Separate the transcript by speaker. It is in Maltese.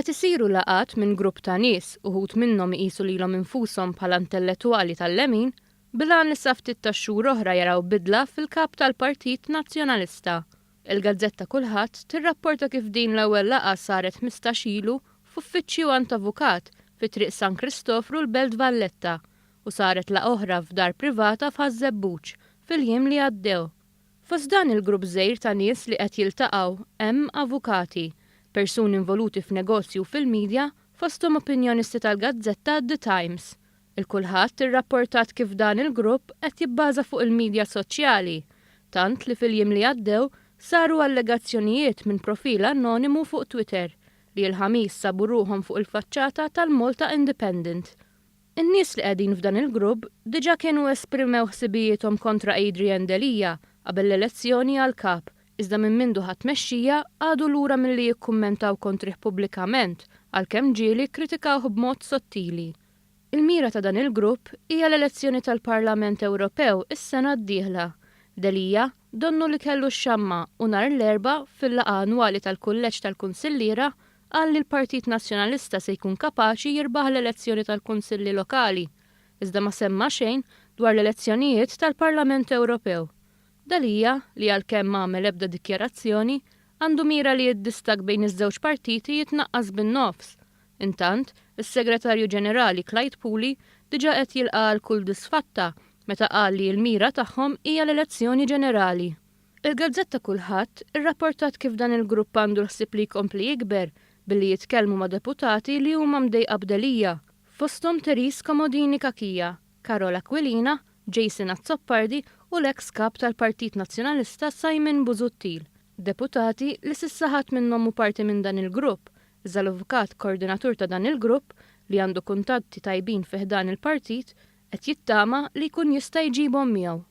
Speaker 1: Qed isiru laqgħat minn grupp ta' nies, uħud minnhom iqisu lilhom infushom bħala intellettwali tal-lemin, bil-għan li sa ftit tax-xhur oħra jaraw bidla fil-Kap tal-Partit Nazzjonalista. Il-gazzetta Kullħadd tirrapporta kif din l-ewwel laqgħa saret 15 ilu f'uffiċċju għand avukat fi Triq San Kristofru l-Belt Valletta u saret laqgħa oħra f'dar privata f'Ħaż-Żebbuġ fil-jiem li għaddew. Fost dan il-grupp żgħir ta' nies li qed jiltaqgħu hemm avukati, persuni involuti f'negozju u fil-media fosthom opinjonisti tal-gazzetta The Times. Il-Kulħadd irrapportat kif dan il-grupp qed jibbaża fuq il-media soċjali, tant li fil-jiem li għaddew saru allegazzjonijiet minn profil anonimu fuq Twitter li l-Ħamis sabu ruħhom fuq il-faċċata tal-Malta Independent. In-nies li qegħdin f'dan il-grupp diġà kienu esprimew ħsibijiethom kontra Adrian Delia qabel l-elezzjoni għal Kap, iżda minn mindu ħa t-tmexxija qagħdu lura milli jikkummentaw kontrih pubblikament għalkemm ġieli kkritikawh b'mod sottili. Il-mira ta' dan il-grupp hija l-elezzjoni tal-Parlament Ewropew is-sena d-dieħla. Delia donnu li kellu x-xamma u nhar l-Erbgħa fil-laqgħa annwali tal-Kulleġġ tal-Kunsilliera qal li l-Partit Nazzjonalista se jkun kapaċi jirbaħ l-elezzjoni tal-Kunsilli Lokali, iżda ma semma xejn dwar l-elezzjonijiet tal-Parlament Ewropew. Delia, li għalkemm ma għamel ebda dikjarazzjoni, għandu mira li d-distakk bejn iż-żewġ partiti jitnaqqas bin-nofs. Intant, is-Segretarju Ġenerali Clyde Puli diġà qed jilqa' għal kull disfatta meta qal li l-mira tagħhom hija l-elezzjoni ġenerali. Il-gazzetta Kullħadd irrapportat kif dan il-grupp għandu l-ħsieb li jkompli jikber billi jitkellmu ma' deputati li huma mdejqa b'Delia, fosthom Therese Comodini Cachia, Karol Aquilina, Jason Azzopardi u l-eks Kap tal-Partit Nazzjonalista Simon Busuttil. Deputati li s'issa ħadd minnhom mhu parti minn dan il-grupp, iżda l-avukat kordinatur ta' dan il-grupp, li għandu kuntatti tajbin fi ħdan il-partit, qed jittama li jkun jista' jġibhom miegħu.